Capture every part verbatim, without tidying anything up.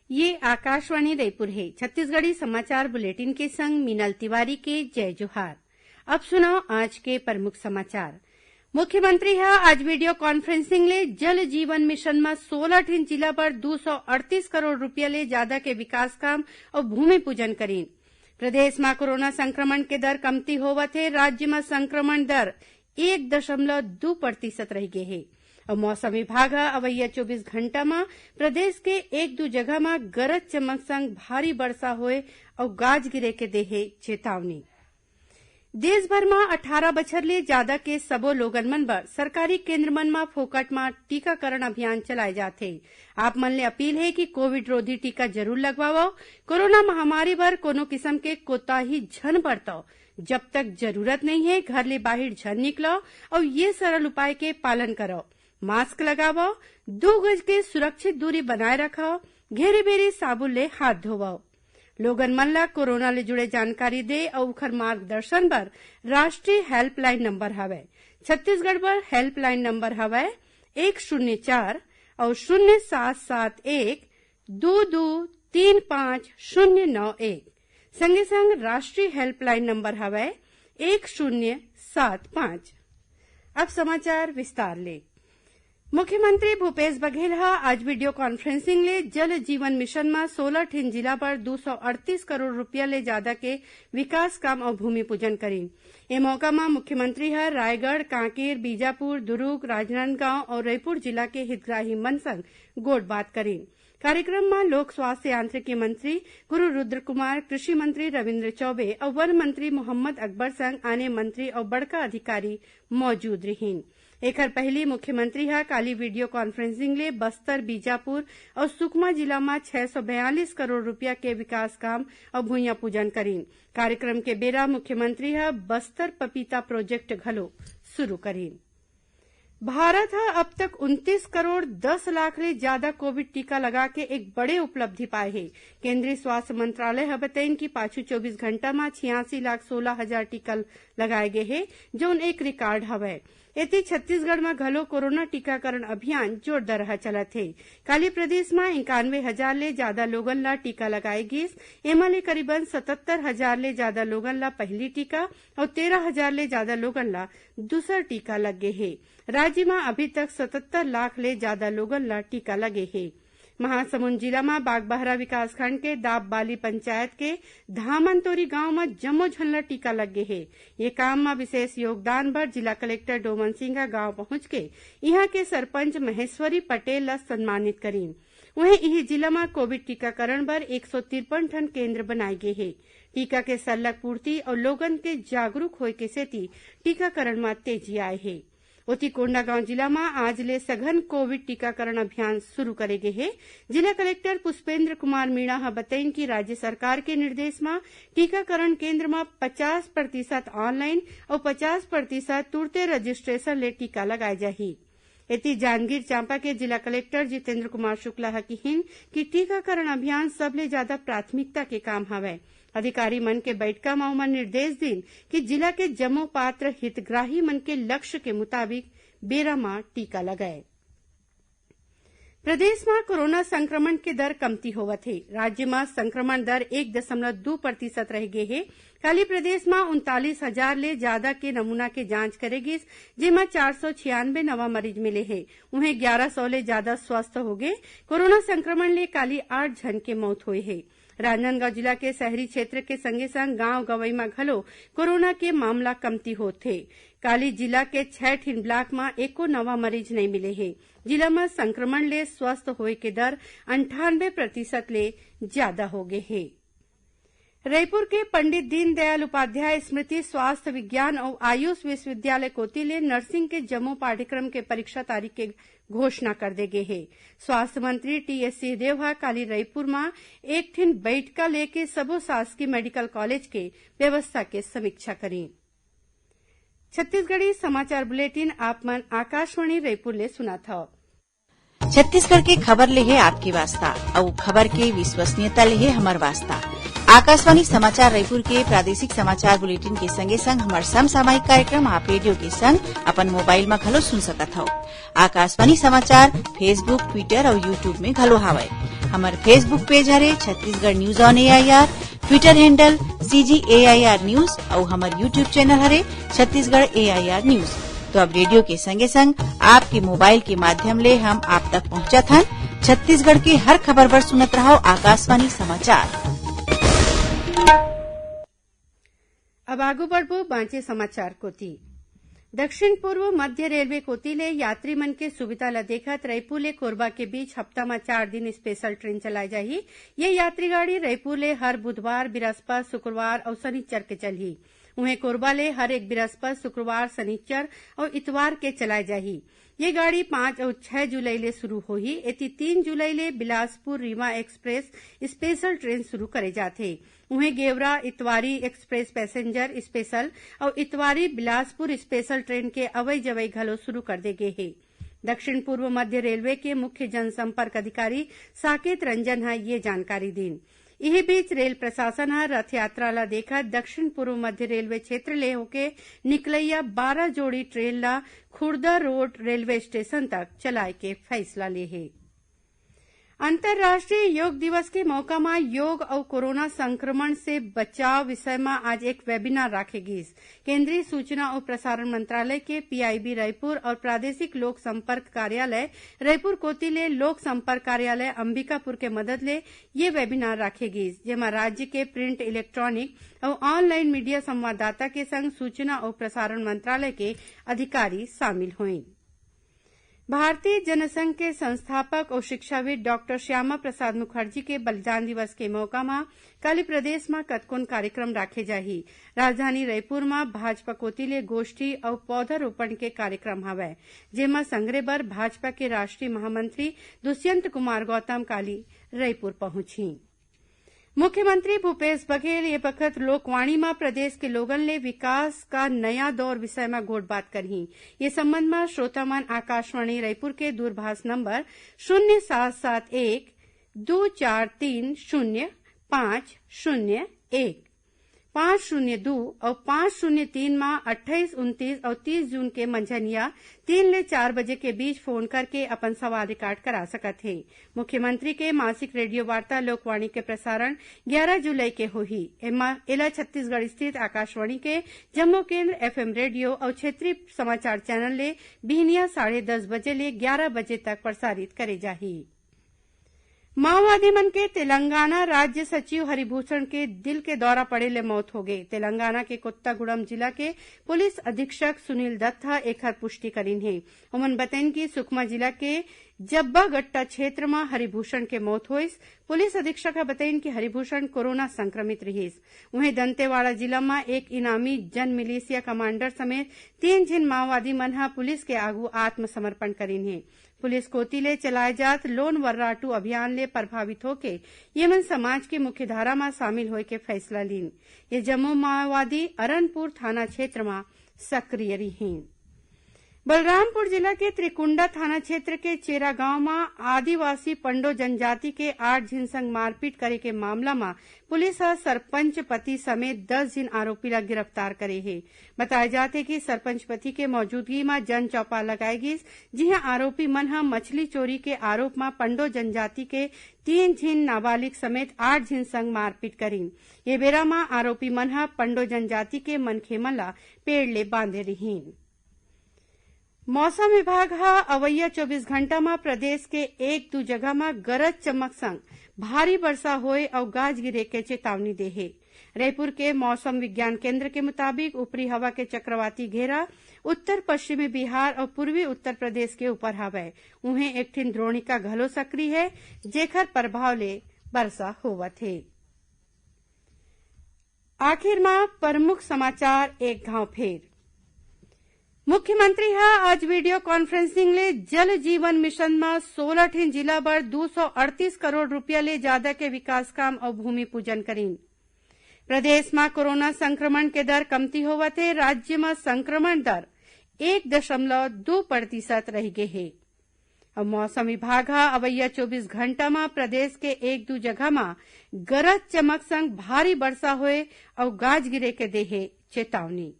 ये आकाशवाणी रायपुर हे। छत्तीसगढ़ी समाचार बुलेटिन के संग मीनल तिवारी के जय जोहार। अब सुनव आज के प्रमुख समाचार। मुख्यमंत्री ह आज video conferencing ले जल जीवन मिशन म सोलह ठिन जिला बर दू सौ अड़तीस करोड़ रुपया ले जादा के विकास काम अउ भूमि पूजन करीन। प्रदेश म कोरोना संक्रमण के दर कमती होवत हे। राज्य म संक्रमण दर एक दशमलव दू प्रतिशत रह गे हे। अउ मौसम विभाग ह अवइया चौबीस घंटा म प्रदेश के एक दू जगह म गरज चमक संग भारी बरसा होए अउ गाज गिरे के दे हे चेतावनी। देश भर म अठारह बछर ले जादा के सबो लोगन मन बर सरकारी केंद्र मन म फोकट म टीकाकरण अभियान चलाए जाथे। आप मन ले अपील हे कि कोविड रोधी टीका जरूर लगवावव। कोरोना महामारी बर कोनो किसम के कोताही झन बरतव। जब तक जरूरत नइ हे, घर ले बाहिर झन निकलव अउ ये सरल उपाय के पालन करव। मास्क लगावव, दू गज के सुरक्षित दूरी बनाए रखव, घेरी बेरी साबुन ले हाथ धोवव। लोगन मन ला कोरोना ले जुड़े जानकारी दे अउ उखर मार्गदर्शन बर राष्ट्रीय हेल्पलाइन नंबर हवय। छत्तीसगढ़ बर हेल्पलाइन नंबर हवय एक शून्य चार अउ शून्य सात सात एक दू दू तीन पाँच शून्य नौ एक। संगे संग राष्ट्रीय हेल्पलाइन नंबर हवय एक शून्य सात पाँच। अब समाचार विस्तार ले। मुख्यमंत्री भूपेश बघेल ह आज video conferencing ले जल जीवन मिशन म सोलह ठिन जिला बर दू सौ अड़तीस करोड़ रुपया ले जादा के विकास काम अउ भूमि पूजन करीन। ए मौका म मुख्यमंत्री ह रायगढ़, कांकेर, बीजापुर, दुरूग, राजनांदगांव अउ रईपुर जिला के हितग्राही मन संग गोठबात करीन। कार्यक्रम म लोक स्वास्थ्य यांत्रिकी मंत्री गुरु रुद्र कुमार, कृषि मंत्री रविंद्र चौबे अउ वन मंत्री मोहम्मद अकबर संग आने मंत्री अउ बड़का अधिकारी मौजूद रिहीन। एखर पहिली मुख्यमंत्री ह काली video conferencing ले बस्तर, बीजापुर अउ सुकमा जिला म छह सौ बयालीस करोड़ रुपया के विकास काम अउ भुइयां पूजन करीन। कार्यक्रम के बेरा मुख्यमंत्री ह बस्तर पपीता प्रोजेक्ट घलो शुरू करीन। भारत ह अब तक उनतीस करोड़ दस लाख ले जादा कोविड टीका लगा के एक बड़े उपलब्धि पाए हे। केंद्रीय स्वास्थ्य मंत्रालय ह बतइन कि पाछू चौबीस घंटा म छियासी लाख सोलह हजार टीका लगाए गे हे, जउन एक रिकॉर्ड हवय। एती छत्तीसगढ़ म घलो कोरोना टीकाकरण अभियान जोरदार ह चलत हे। काली प्रदेश म इक्यानवे हजार ले जादा लोगन ला टीका लगाए गिस। एमा ले करीबन सतहत्तर हजार ले जादा लोगन ला पहिली टीका अउ तेरह हजार ले जादा लोगन ला दूसर टीका लग गे हे। राज्य म अभी तक सतहत्तर लाख ले जादा लोगन ला टीका लगे हे। महासमुंद जिला म बागबाहरा विकासखंड के दाबबाली पंचायत के धामनतोरी गांव म जम्मो झन ला टीका लग गे हे। ये काम म विशेष योगदान बर जिला कलेक्टर डोमन सिंह ह गांव पहुंच के इहां के सरपंच महेश्वरी पटेल ला सम्मानित करीन। उहें, इही जिला म कोविड टीकाकरण बर एक सौ तिरपन ठन केंद्र बनाए गे हे। टीका के सरलग पूर्ति अउ लोगन के जागरूक होए के सेती टीकाकरण म तेजी आए हे। ओती, कोंडागांव जिला म आज ले सघन कोविड टीकाकरण अभियान शुरू करे गे हे। जिला कलेक्टर पुष्पेंद्र कुमार मीणा ह बतइन कि राज्य सरकार के निर्देश म टीकाकरण केंद्र म पचास प्रतिशत ऑनलाइन अउ पचास प्रतिशत तुरते रजिस्ट्रेशन ले टीका लगाए जाही। एती, जांजगीर चांपा के जिला कलेक्टर जितेंद्र कुमार शुक्ला ह किहिन कि टीकाकरण अभियान सबले जादा प्राथमिकता के काम हवय। अधिकारी मन के बैठका म ओमन निर्देश दिन कि जिला के जम्मो पात्र हितग्राही मन के लक्ष्य के मुताबिक बेरा म टीका लगाए। प्रदेश म कोरोना संक्रमण के दर कमती होवत हे। राज्य म संक्रमण दर एक दशमलव दू प्रतिशत रह गे हे। काली प्रदेश म उनतालीस हजार ले जादा के नमूना के जांच करे गिस, जेमा चार सौ छियानवे नवा मरीज मिले हे। उहें, ग्यारह सौ ले जादा स्वस्थ हो गे। कोरोना संक्रमण ले काली आठ झन के मौत होए हे। राजनांदगांव जिला के शहरी क्षेत्र के संगे संग गांव गंवई म घलो कोरोना के मामला कमती होत हे। काली जिला के छह ठिन ब्लॉक म एको नवा मरीज नइ मिले हे। जिला म संक्रमण ले स्वस्थ होए के दर अंठानवे प्रतिशत ले जादा हो गे हे। रईपुर के पंडित दीनदयाल उपाध्याय स्मृति स्वास्थ्य विज्ञान अउ आयुष विश्वविद्यालय कोति ले नर्सिंग के जम्मो पाठ्यक्रम के परीक्षा तारीख के घोषणा कर दे गे हे। स्वास्थ्य मंत्री टीएस सिंहदेव ह काली रईपुर म एक ठिन बैठका लेके सबो शासकीय मेडिकल कॉलेज के व्यवस्था के समीक्षा करीन। छत्तीसगढ़ी समाचार बुलेटिन आप मन आकाशवाणी रईपुर ले सुनत हव। छत्तीसगढ़ के खबर ले हे आपके वास्ता, अउ खबर के विश्वसनीयता ले हे हमर वास्ता। आकाशवाणी समाचार रईपुर के प्रादेशिक समाचार बुलेटिन के संगे संग हमर समसामयिक कार्यक्रम आप रेडियो के संग अपन मोबाइल म घलो सुन सकत हव। आकाशवाणी समाचार Facebook, Twitter अउ YouTube में घलो हावय। हमर Facebook पेज हरे Chhattisgarh news on AIR, Twitter handle CG AIR news अउ हमर YouTube चैनल हरे छत्तीसगढ़ एआईआर न्यूज। तो अब रेडियो के संगे संग आपके मोबाइल के माध्यम ले हम आप तक पहुंचत हन। छत्तीसगढ़ के हर खबर बर सुनत रहव आकाशवाणी समाचार। अब आगू बढ़बो बांचे समाचार कोति। दक्षिण पूर्व मध्य रेलवे कोति ले यात्री मन के सुविधा ल देखत रईपुर ले कोरबा के बीच हफ्ता म चार दिन स्पेशल ट्रेन चलाए जाही। ये यात्री गाड़ी रईपुर ले हर बुधवार, बिरस्पत, शुक्रवार अउ शनिचर के चलही। उहें, कोरबा ले हर एक बिरस्पत, शुक्रवार, शनिचर अउ इतवार के चलाए जाही। ये गाड़ी पाँच अउ छह जुलाई ले शुरू होही। एती तीन जुलाई ले Bilaspur Rewa express special train शुरू करे जाथे। उहें, Gevra Itwari express passenger special अउ इतवारी बिलासपुर स्पेशल ट्रेन के अवई जवई घलो शुरू कर दे गे हे। दक्षिण पूर्व मध्य रेलवे के मुख्य जनसंपर्क अधिकारी साकेत रंजन ह ये जानकारी दीन। इही बीच रेल प्रशासन ह रथ यात्रा ल देखत दक्षिण पूर्व मध्य रेलवे क्षेत्र ले होके निकलइया बारह जोड़ी ट्रेन ल खुर्दा रोड रेलवे स्टेशन तक चलाए के फैसला ले हे। अंतर्राष्ट्रीय योग दिवस के मौका म योग अउ कोरोना संक्रमण से बचाव विषय म आज एक वेबिनार राखे गिस। केंद्रीय सूचना अउ प्रसारण मंत्रालय के पीआईबी रायपुर अउ प्रादेशिक लोक संपर्क कार्यालय रायपुर कोति ले लोक संपर्क कार्यालय अंबिकापुर के मदद ले ये वेबिनार राखे गिस, जेमा राज्य के प्रिंट, इलेक्ट्रॉनिक अउ ऑनलाइन मीडिया संवाददाता के संग सूचना अउ प्रसारण मंत्रालय के अधिकारी शामिल होइन। भारतीय जनसंघ के संस्थापक अउ शिक्षाविद डॉक्टर श्यामा प्रसाद मुखर्जी के बलिदान दिवस के मौका म काली प्रदेश म कतकोन कार्यक्रम राखे जाही। राजधानी रईपुर म भाजपा कोति ले गोष्ठी अउ पौधारोपण के कार्यक्रम हवय, जेमा संघरे बर भाजपा के राष्ट्रीय महामंत्री दुष्यंत कुमार गौतम काली रईपुर पहुंचही। मुख्यमंत्री भूपेश बघेल ये बखत लोकवाणी म प्रदेश के लोगन ले विकास का नया दौर विषय म गोठबात करही। ये संबंध म श्रोता मन आकाशवाणी रायपुर के दूरभाष नंबर शून्य सात सात एक दो चार तीन शून्य पाँच शून्य एक, पाँच शून्य दो अउ पाँच शून्य तीन म अट्ठाईस, उनतीस अउ तीस जून के मंझनिया तीन ले चार बजे के बीच फोन करके अपन सवाल रिकॉर्ड करा सकत हे। मुख्यमंत्री के मासिक रेडियो वार्ता लोकवाणी के प्रसारण ग्यारा जुलाई के होही। एमा, एला छत्तीसगढ़ स्थित आकाशवाणी के जम्मो केंद्र, एफएम रेडियो अउ क्षेत्रीय समाचार चैनल ले बिहनिया साढ़े दस बजे ले ग्यारा बजे तक प्रसारित करे जाही। माओवादी मन के तेलंगाना राज्य सचिव हरिभूषण के दिल के दौरा पड़े ले मौत होगे। तेलंगाना के कोत्तागुड़म जिला के पुलिस अधीक्षक सुनील दत्त ह एखर पुष्टि करिन हे। ओमन बतइन कि सुकमा जिला के जब्बागट्टा क्षेत्र म हरिभूषण के मौत होइस। पुलिस अधीक्षक ह बतइन कि हरिभूषण कोरोना संक्रमित रिहिस। उहें, दंतेवाड़ा जिला म एक इनामी जन मिलिशिया कमांडर समेत तीन झिन माओवादी मन ह पुलिस के आगू आत्मसमर्पण करिन हे। पुलिस कोति ले चलाए जात लोन वर्राटू अभियान ले प्रभावित होके ये मन समाज के मुख्यधारा म शामिल होय के फैसला लीन। ये जम्मो माओवादी अरनपुर थाना क्षेत्र म सक्रिय रिहिन। बलरामपुर जिला के त्रिकुंडा थाना क्षेत्र के चेरा गांव म आदिवासी पंडो जनजाति के आठ झिन संग मारपीट करे के मामला म पुलिस ह सरपंच पति समेत दस झिन आरोपी ल गिरफ्तार करे हे। बताए जात हे कि सरपंच पति के मौजूदगी म जन चौपाल लगाए गिस, जिहां आरोपी मन ह मछली चोरी के आरोप म पंडो जनजाति के तीन झिन नाबालिग समेत आठ झिन संग मारपीट करिन। ये बेरा म आरोपी मन ह पंडो जनजाति के मनखे मन ल पेड़ ले बांधे रिहिन। मौसम विभाग ह अवइया चौबीस घंटा म प्रदेश के एक दू जगह म गरज चमक संग भारी वर्षा होए अउ गाज गिरे के चेतावनी दे हे। रायपुर के मौसम विज्ञान केंद्र के मुताबिक, ऊपरी हवा के चक्रवाती घेरा उत्तर पश्चिमी बिहार अउ पूर्वी उत्तर प्रदेश के ऊपर हवय। उहें, एक ठिन द्रोणिका घलो सक्रिय हे, जेखर प्रभाव ले वर्षा होवत हे। आखिर म प्रमुख समाचार एक घांव फेर। मुख्यमंत्री ह आज वीडियो कॉन्फ्रेंसिंग ले जल जीवन मिशन म सोलह ठिन जिला बर दू सौ अड़तीस करोड़ रुपया ले जादा के विकास काम अउ भूमि पूजन करीन। प्रदेश म कोरोना संक्रमण के दर कमती होवत हे। राज्य म संक्रमण दर एक दशमलव दू प्रतिशत रह गे हे। अउ मौसम विभाग ह अवइया चौबीस घंटा म प्रदेश के एक दू जगह म गरज चमक संग भारी बरसा होए अउ गाज गिरे के दे हे चेतावनी।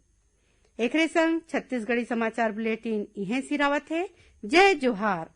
एकरे संग छत्तीसगढ़ी समाचार बुलेटिन इहें सिरावत हे। जय जोहार।